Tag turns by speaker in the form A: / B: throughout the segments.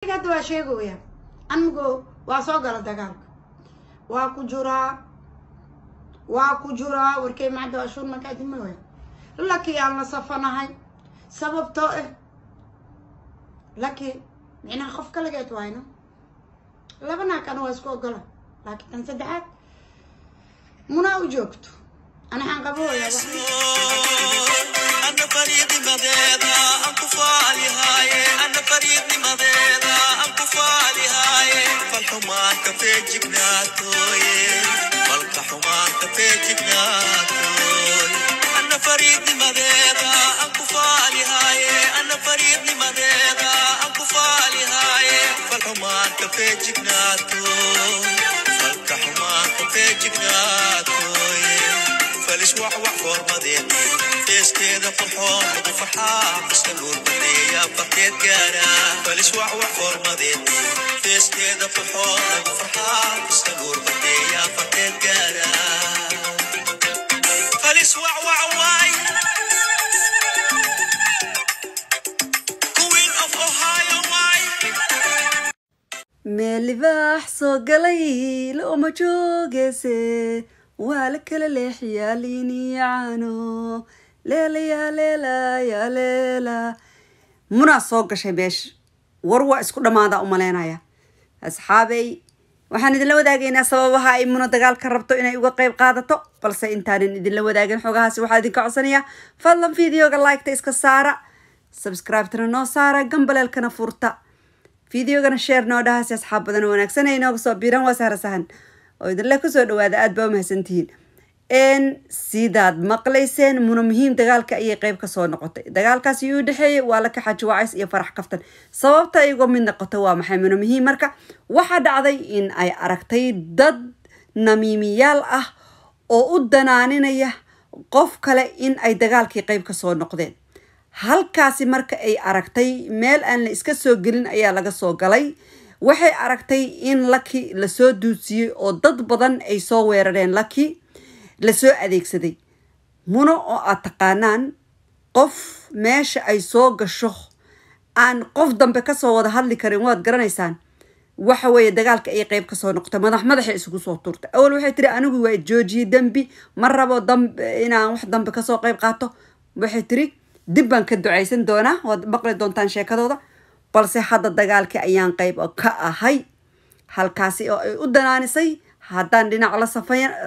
A: Hadda waa sheegaya, anigu waa soo gala dagaalka, waa ku jiraa, waa ku jiraa. Warkay macda ashuur markaadimaya Laki aan la safanahay, sababtoo Laki micnaha qof kaligeed waayno, laba naag ana waa isku ogola, laakiin tan saddexaad Munaa u joogto. Ana xaan qabooya?
B: Ana fariidnimadeeda aan ku faalihaaye, ana fariidnimadeeda aan ku faalihaaye, fal xumaan ka feejignaatooye, falka xumaan ka feejignaatooy. Ana fariidnimadeeda aan ku faalihaaye, ana fariidnimadeeda aan ku faalihaaye, fal xumaan ka feejignaatooy, falka xumaan ka feejignaatooye. Falis wax wax foormadeedii feeskeeda qurxoon lagu farxaa, fiska nuur badeeya farteed gaara. Falis wax wax foormadeedii feeskeeda qurxoon lagu farxaa, fiska nuur badeeya farteed gaara. Falis wax wax waay, Queen of Ohio waay.
C: Meel libaax soo galay looma joogeyse, waa la kala leexiyaa liiniyacaano leelayaa leelaya leela. Munaa soo gashay meesha, war waa isku dhammaadaa u malaynaya. Asxaabey, waxaan idinla wadaagaynaa sababaha ay Muna dagaalka rabto inay uga qayb qaadato, balse intaanan idinla wadaagin xogahaasi, waxaa idinka codsanayaa fadlan videoga like-ta iska saara, subscribe-tana noo saara, gambaleelkana furta, videogana share noo dhaha si asxaab badan oo wanaagsan ay inooga soo biiraan. Waa Sahra Sahan oo idinle kusoo dhawaada, aada baa umahadsantihiin. Sidaad maqlayseen, Muna Muhiim dagaalka ayay qeyb kasoo noqotay. Dagaalkaasi u dhexeeyay waa Laka Xaaji Wacays iyo Farax Kaftan. Sababta ay uga mid noqotay waa maxay Muna Muhiim? Marka waxaa dhacday in ay aragtay dad namiimiyaal ah oo u danaaninaya qof kale in ay dagaalkii qeyb kasoo noqdeen. Halkaasi marka ay aragtay meel aan la iska soo gelin ayaa laga soo galay. Waxay aragtay in Laki lasoo duudsiyey oo dad badan ay soo weerareen, Laki lasoo adeegsaday. Muno oo aad taqaanaan, qof meesha ay soo gasho aan qof dambe kasoo wada hadli karin, waad garanaysaan. Waxa weeye dagaalka ay qeyb kasoo noqotay, madax madaxay isugu soo tuurtay. Awal waxay tiri anigu waa joojiyey dembi, ma rabo dambe inaan wax dambe kasoo qeyb qaato. Waxay tiri dib baan ka ducaysan doonaa, waad maqli doontaan sheekadooda, balse hadda dagaalkii ayaan qeyb ka ahay. Halkaasi oo ay u danaanisay, haddaan dhinac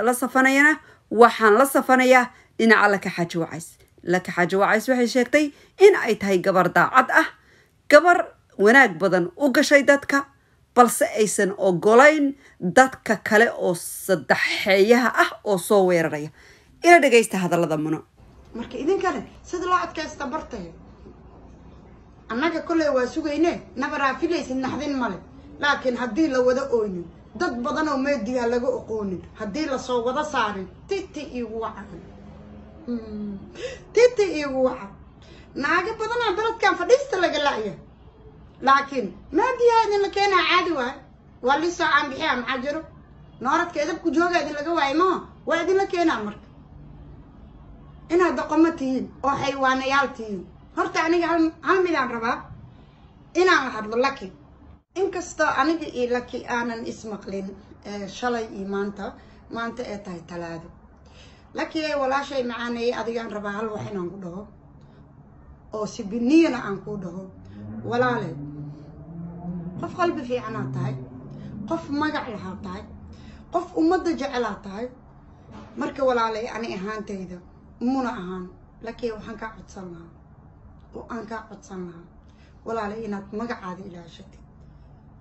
C: la safanayana waxaan la safanayaa dhinaca Laka Xaaji Wacays. Laka Xaaji Wacays waxay sheegtay in ay tahay gabar daacad ah, gabar wanaag badan u gashay dadka, balse aysan ogolayn dadka kale oo saddexeeyaha ah oo soo weeraraya. Ila dhagaysta hadallada Muno.
A: Marka idinkana sida loo adkaysta bartay, annaga kolley waa sugayne, nabaraa filaysid, naxdin male. Laakiin haddii la wada oynin, dad badan oo meediga laga oqoonin haddii lasoo wada saarin, titi iigu waca, titi iigu waca. Naago badanaa beledkan fadhiista laga la'ya, laakiin meediyaa idinla keenaa, caadi waayo, waa liisoo caanbixiya. Maxaa jiro? Nooradka edabku jooga idin laga waayo maha, waa idinla keenaa. Marka inaad doqomo tihiin oo xaywaanayaal tihiin. Horta aniga hal midaan rabaa inaan la hadlo Laki. Inkastoo aniga iyo Laki aanan ismaqlin shalay iyo maanta, maanta ee tahay Talaado, Laki ee walaashay macaaneeyey, adigaan rabaa hal wax inaan ku dhaho oo sibiniyana aan kuu dhaho. Walaale, qof qalbi fiicanaad tahay, qof magac lahaa tahay, qof ummadda jecelaa tahay. Marka walaalay, ani ahaantayda Muna ahaan, Laki, waxaan kaa codsan lahaa oo aan kaa codsan lahaa walaalay inaad magacaada ilaashatid,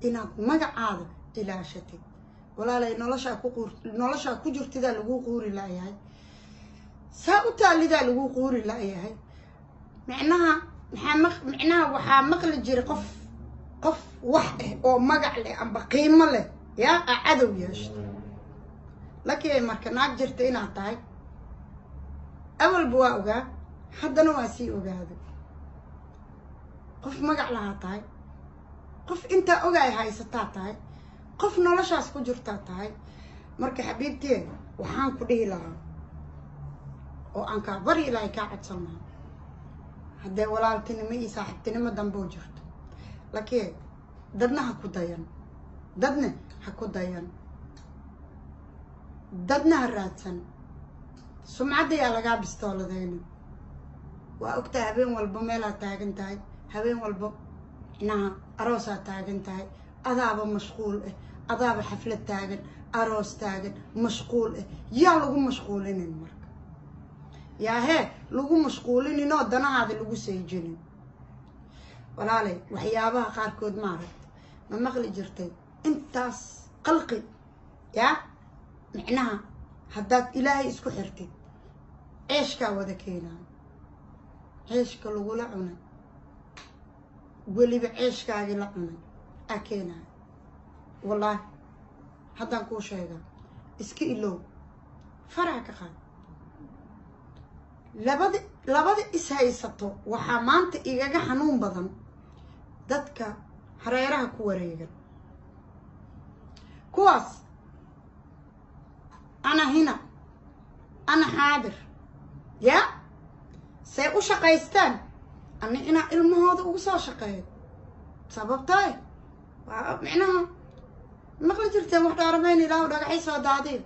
A: inaad magacaada ilaashatid. Walaalay, noloshaa ku quur, noloshaa ku jirtidaa laguu quuri la'yahay, saa u taalidaa laguu quuri la'yahay. Micnaha maxaa maq micnaha waxaa maqli jiray qof wax ah oo magac leh amba qiimo leh yaa a cadow yeeshto. Laki, marka naag jirta inaad tahay awalba waa ogaa, haddana waa sii ogaaday. Qof magac lahaa tahay, qof intaa ogaay haysataa tahay, qof noloshaas ku jirtaa tahay. Marka xabiibtee, waxaan ku dhihi lahaa oo aan kaa bari ilaahay kaa codsan lahaa, haddee walaaltinimo iyo saaxiibtinimo dambe oo jirto, Laki. Dadna ha ku dayan, dadna ha ku dayan, dadna ha raadsan. Sumcadda yaa lagaa bistooladayna. Waa ogtahay habeen walbo meelaad taagan tahay, habeen walbo micnaha aroosaad taagan tahay, adaaba mashquul ah, adaaba xaflad taagan, aroos taagan, mashquul ah. Yaa lagu mashquulinin marka, yaahee lagu mashquulininoo danahaada lagu seejinin. Walaalay, waxyaabaha qaarkood maaragta ma maqli jirtay intaas qalqi yaa micnaha haddaad Ilaahay isku xirtid, ceeshkaa wada keenaayo, ceeshka lagula cunay, weliba ceeshkaagii la cunay aa keenaayo. Wallaahi haddaan kuu sheegaa, iska ilow, faraha ka qaad. Labada is haysato waxaa maanta igaga xanuun badan dadka hareeraha ku wareegan, kuwaas ana hina ana xaadir yaa say u shaqaystaan, ani inaa ilmahooda ugu soo shaqeeyo. Sababtooy waa micnaha maqli jirteen wax dhaaramayn, Ilaahu dhagaxay soo daadiyo.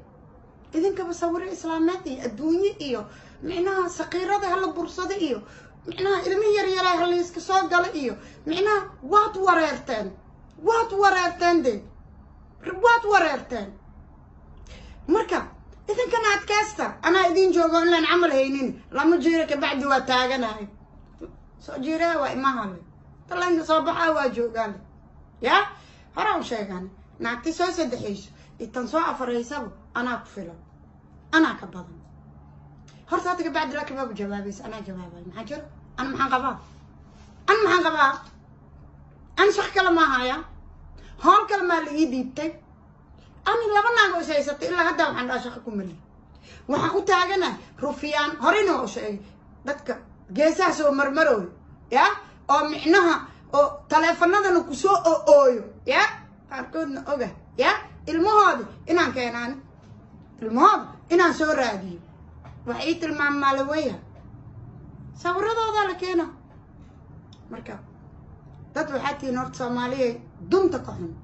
A: Idinkaba sawiro islaameed iyo adduunye iyo micnaha saqiirada hala bursado iyo micnaha ilmihi yaryaraa hala iska soo galo iyo micnaha waad wareerteen, waad wareerteen de, waad wareerteen. Marka idinkana adkaysta, anaa idin joogo inlaan camal haynin. Lama jiiro kabacdi waa taaganahay, soo jiiraa waa imahale, talanka soo baxaa waa joogaale. Yaa horaa u sheegaan, naagti soo saddexayso itan soo afaraysaba anaa ku filan, anaa ka badan. Horta hadda kabacdi lakabaaba jawaabaysa, anaa jawaabay. Maxaa jiro? Ana maxaan qabaa? Ana maxaan qabaa? Ana shaq kale ma haya, howl kale maa la ii dhiibtay. Ani laba naag oo is haysatay ilaa hadda waxaan dhaha shaqo ku mali. Waxaan u taaganahay rufiyaan horena waa u sheegay, dadka geesaha soo marmarooyo ya oo micnaha oo taleefanadana kusoo o-ooyo ya qaarkoodna oga ya ilmahooda inaan keenaan, ilmahooda inaan soo raadiyo. Wax ii tilmaamaa la weya, sawiradoodaa la keena. Marka dad waxaa tihiin horta Soomaaliyay dunta ka xun,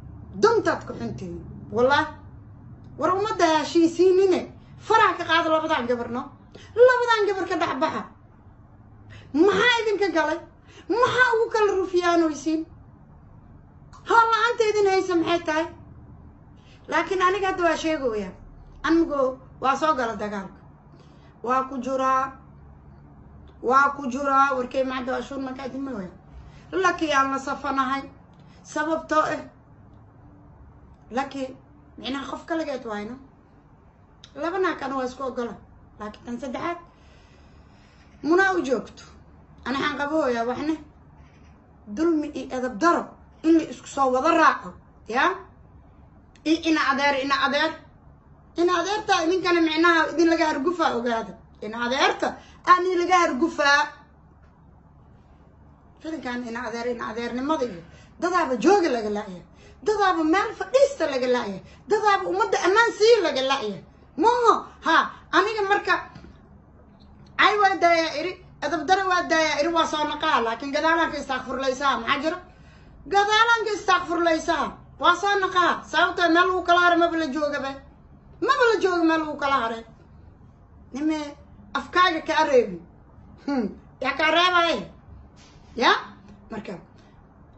A: duntaad ka xun tihiin wallahi. War ummadda heshiisiinine, faraha ka qaada labadan gabarno, labadan gabar ka dhexbaxa. Maxaa idinka galay? Maxaa ugu kala rufiyaanoysiin? Hool la-aanta idin haysa maxay tahay? Laakiin aniga hadda waa sheegaya, anigu waa soo gala dagaalka, waa ku jiraa, waa ku jiraa. Warkay macda ashuur markaa idinma waya Laki aan la safanahay, sababtoo ah Laki micnaha qof kaligeed waayno. Laba naag ana waa isku ogola, laakiin tan saddexaad munaa u joogto. Ana waxaan qabooyaa waxne dulmi iyo edab daro in la isku soo wada raaco ya iyo ina adeer, ina adeer, ina adeerta idinkana micnaha idin laga hargufaa. Ogaada, ina adeerta aan laga hargufaa filinkan, ina adeer, ina adeernimada iyo dadaaba jooga laga la'ya, dadaaba meel fadhiista laga la'ya, dadaaba ummadda ammaan sii laga la'ya maho. Ha aniga marka cay waa daayaa iri, edabdara waa daayaa iri, waa soo naqaa, laakiin gadaalaan ka istaakfurlaysaa. Maxaa jiro? Gadaalaan ka istaakfurlaysaa, waa soo naqaa. Sababtoo meel lagu kala hare maba la joogaba, maba la jooga meel lagu kala hare. Nime afkaaga kaa reebi, yaa kaa reebaya ya. Marka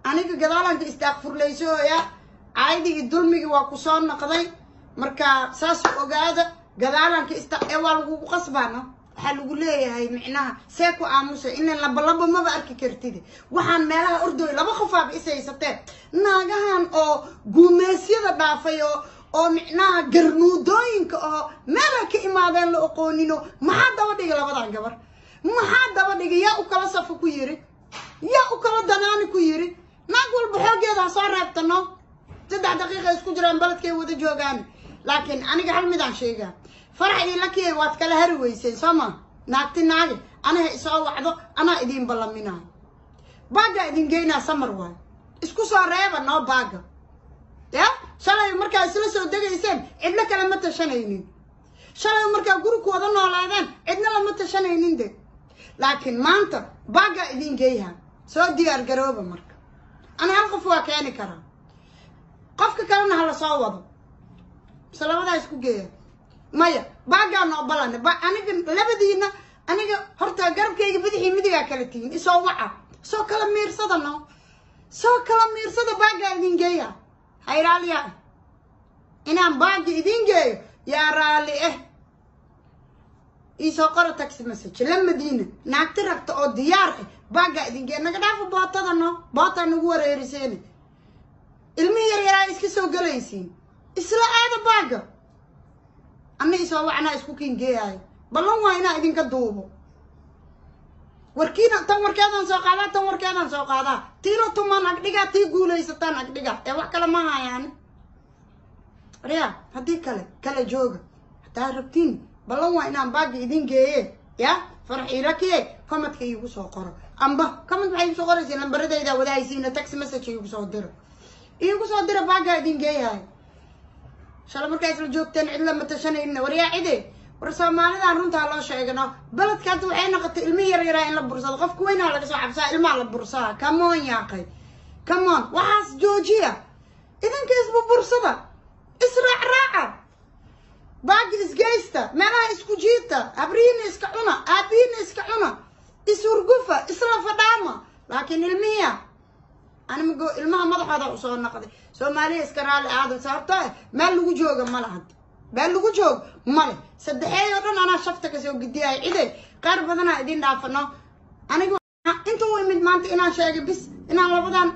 A: aniga gadaalanka istaakfurlayso ya caaydi iyo dulmigii waa kusoo noqday. Marka saas ogaada, gadaalanka ista ee waa lagugu qasbaano. Waxaa lagu leeyahay micnaha see ku aamusay inan labalabo maba arki kartid. Waxaan meelaha ordooy laba qofaaba is haysatee, naagahan oo guumeysyada dhaafay oo micnaha garnuudooyinka oo meela ka imaadeen la oqoonino. Maxaa daba dhigay labadan gabar? Maxaa daba dhigay? Yaa u kala safo ku yiri? Yaa u kala danaani ku yiri? Naag walba xooggeeda ha soo reebtano, 3 daqiiqa isku jiraan, baledkay wada joogaan. Laakiin aniga hal midaan sheegaa, Farax iyo Lakiyay waad kala hari weyseen soo ma? Naagti naagi anaha isoo wacdo, anaa idiin ballaminayo, baaggaa idin geynaa. Samar waayo, isku soo reeba noo baagga ya. Shalay markaa isla soo degayseen cidlo kale ma tashanaynin, shalay markaa guri ku wada noolaadeen cidna lama tashanaynin de. Laakiin maanta baaggaa idin geeyha, soo diyaar garooba. Marka ana hal qof waa keeni karaa. Qofka kalena hala soo wado. Mise labadaa isku geeya. Maya, baagaa noo balane. Ba aniga labadiina aniga horta garabkayga bidixii midigaa kala tihiin. Isoo waca. Soo kala miirsada no. Soo kala miirsada baagaa idin geeya. Hayraaliya. Inaan baaga idin geeyo yaa raali eh. Isoo qoro taxi message la Madiina naagti rabta oo diyaar ah baaga idin geeyo naga dhaafo bootada no boota nagu wareeriseen ilmihi yar yaraa iska soo galaysiin isla aada baaga anna isoo wacnaa isku kiin geeyayo ballan waa inaa idinka duubo warkiina tan warkeedan soo qaadaa tan warkeedan soo qaadaa tiilo tumaan agdhigaa tii guulaysataan agdhigaa ee wax kale ma hayaan riya haddii kale kala jooga hadaa rabtiin ballan waa inaan baaga idin geeye ya farax irakiye commentka iigu soo qoro amba comment maxay igu soo qoraysiin lambaradayda wadaaysiina text message iigu soo diro iigu soo diro baagaa idin geeyahay shala markaa isla joogteen cid lama tashanayna waryaa cide war soomaalidan runtaa loo sheegano beledka hadda waxay noqotay ilmi yar yaraa in la bursado qofka weynaa laga soo cabsaa ilmaha la bursaa come on yaaqay come on waxaas joojiya idinka isbu bursada israacraaca baaga isgeysta meelaha isku jiita habrihiina iska cuna aabihiina iska cuna isurgufa isla fadhaama laakiin ilmihiya animigo ilmaha madaxooda usoo noqday soomaaliya iska raali aada sababtoo ah meel lagu jooga ma laha meel lagu joogo male saddexeey oo dhan anaa shafta kasoo gudiyay cide qaar badanaa idin dhaafano aniga inta u imid maanta inaan sheegay bis inaan labadan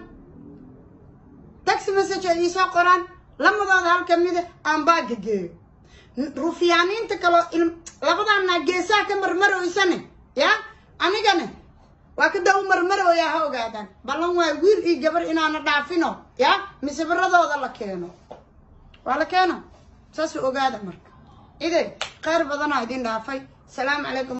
A: taxi message ay iisoo qoraan lamadooda hal kamida aan baaga geeyo rufiyaaniinta kaloo labadaana geesaha ka marmaroysane ya anigane waa ka daw marmarooyaa ha ogaadaan ballan waa wiil iyo gabar inaana dhaafino ya misabiradooda la keeno waa la keeno saasuu ogaada marka ciday khayr badanaa idin dhaafay salaamu calaykum.